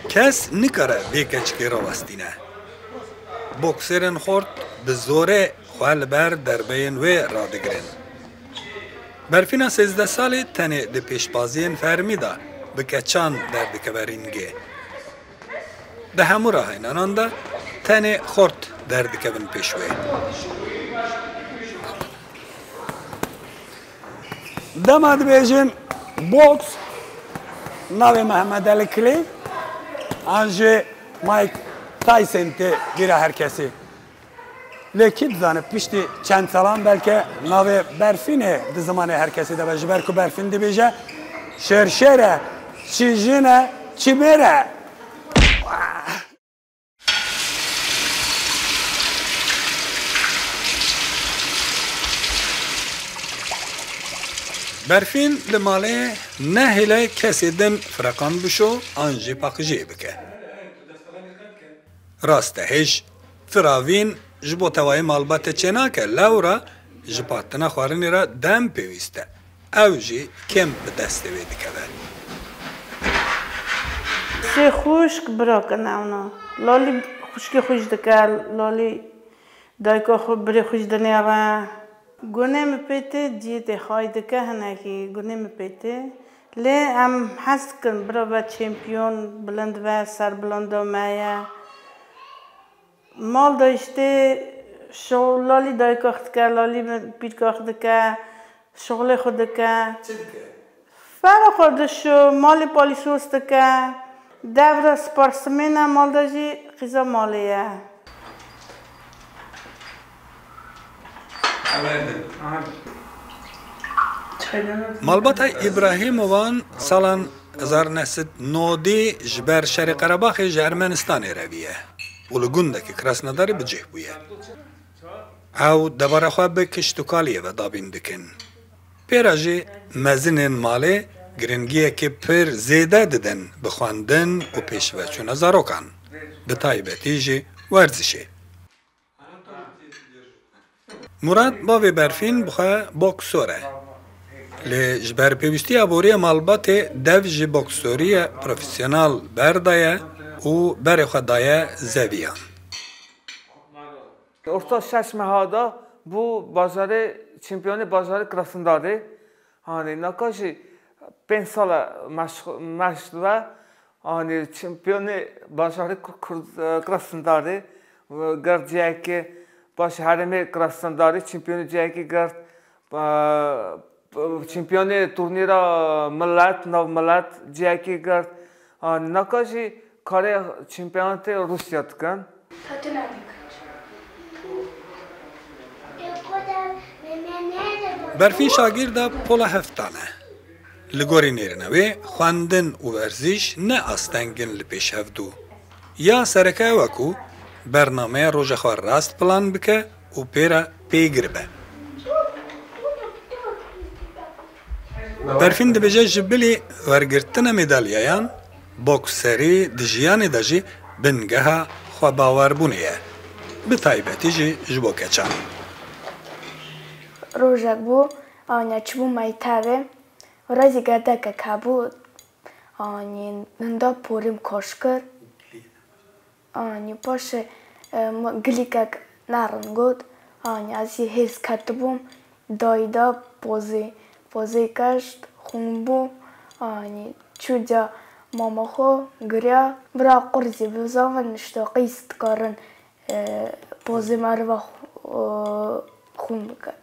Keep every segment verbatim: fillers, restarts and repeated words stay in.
Kes nikare vê keçikê rawestîne. Boksêrên xort bi zorê xwe li ber derbeyên wê radigirin. Berfîna sêzdeh salî tenê di pêşbaziyên fermî de bi keçan derdikeve rîngê. Di hemû rahênanan de tenê xort derdikevin pêş wê. Dema dibêjin boks, navê Mehmet Ali Kilî an jî Mike Tyson tê bîra her kesî. Lê kî dizane piştî çend salan belke navê Berfînê di zimanê her kesî de be, ji ber ku Berfîn dibêje, "Şêr şêr e, çi jin e, çi mêr e." Berfîn li malê nehêle kesê din fireqan bişo an jî paqijiyê bike. Rast e, hêj firavîn ji bo tevayê malbatê çênake, lewra ji patina xwarinê re dem pêwîst e. Ew jî kêm bi destê wê dikeve. Sê xwişk bira kin ewna. Lalî xwişkê xwe jî dike, lalî dayika xwe birê xwe jî dinêre. Gunê min pê tê, ciyê tê xay dike hinekî, gunê min pê tê. Lê em hez dikin bira ve çempiyon bilind ve, serbilanda me ye. Mal de işte şo-, lalî dayika xwe dike, lalî pîrka xwe dike, şixulê xwe dike. Çi dike? Fera xwe dişo, malê palîsos dike. Devre sportsmên e, mal de jî qîza malê ye. Malbata Îbrahîmovan salan hezar neh sed nodî ji ber şerê Qerebaxê ji Ermenistanê reviye û li gundekî Krasnodarê bi cih bûye. Ew debara xwe bi kişt û kaliyê ve dabîn dikin. Pê re jî mezinên malê giringiyekî pir zêde didin bi xwendin û pêşveçûna zarokan, bi taybetî jî werzişê. Murat bavê Berfîn bi xwe boksor e. Lê ji ber pêwîstiya boriyê malbatê dev ji boksoriya profesyonel berdaye û berê xwe daye zeviyan. Orta şeş meha de bû bajarê çempiyonê bajarê Krasnodarê. Hanî naka jî pênc sal e meşq-, meşq dibe. Hanî çempiyonê bajarê Kur-, Kur-, Krasnodarê, e, girt cihekê baş herêmê Krasnodarê çempiyonê cihekê girt. E, çempiyonê turnîra milet, nav milet cihekî girt. An naka jî karê çempiyonatê Rûsya dikin. Berfîn şagirda Pola Heftan e. Li gorî nêrîna wê, xwendin û werziş ne asteng in li pêş hevdû. Ya sereke ew e ku bernameya roja xwe rast plan bike û pê re pêgir be. Berfîn dibêje, ji bilî wergirtina medalyayan, bokserî di jiyanê de jî bingeha xwebawarbûnê ye, bi taybetî jî ji bo keçan. Rojek bû, aniye çibû meytevê, rezî gedekek hebû, anî hinda porîm kaş kir. Anî paşê, e, min gilîkek nerin got. Anî ez jî hêz ketibûm. Dayî da pozê, pozê keşt, xûn bû. Anî çû ca mama xwe giriya. Bira qurzî bi zava nişte qîz dikarin, e, pozê meriva xu-, e, xûn bike.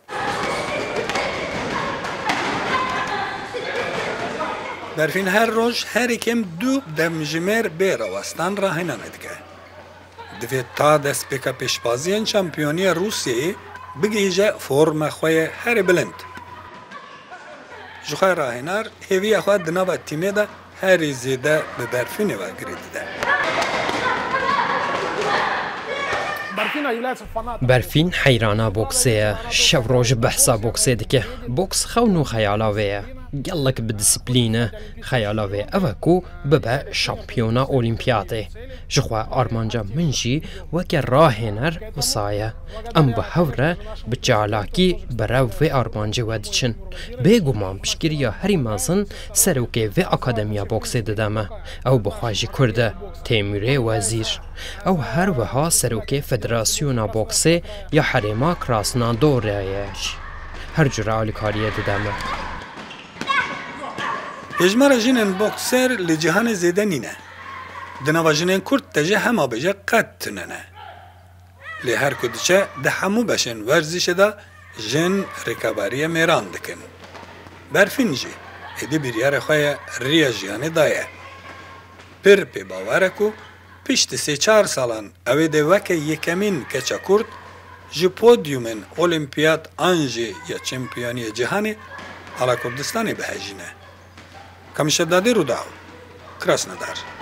Berfîn her roj herî kêm du demjimêr bê rawestan rahênanê dike. Divê ta destpêka pêşbaziyên şampiyoniya Rûsyayê bigihîje forma xwe yê herî bilind. Ji xwe rahênar hêviya xwe di nava tîmê de herî zêde bi Berfînê ve girê dide. Berfîn heyrana boksê ye. Şev roj behsa boksê dike. Boks xewn û xeyala wê ye. Gelek bi disiplîn e. Xeyala wê ew e ku bibe şampiyona Olîmpiyatê. Jixwe armanca min jî weke rahêner wisa ye. Em bi hev re bi çalakî berev vê armancê we diçin. Bêguman piştgiriya herî mezin serokê vê akademiya boksê dide me. Ew bi xwe jî Kurd e, Têmûrê Wezîr. Ew her wiha serokê Federasyona Boksê ya Herêma Krasnodorê ye jî. Her cure alîkariyê dide me. Hêjmara jinên bokser li cîhanê zêde nîne. Di nava jinên Kurd de jî hema bêje qet tune ne. Lê her ku diçe, di hemû beşên werzîşê de jin rêkabariyê mêran dikin. Berfîn jî êdî biryarê xwe ya riya jiyanê daye. Pir pê bawer e ku piştî sê çar salan ew ê dê weke yekemîn keça Kurd ji podyumên Olîmpiyat an jî ya Çempiyoniyê Cîhanê ala Kurdistanê bihejîne. Kamişe Dadê, Rûdaw, Krasnodar.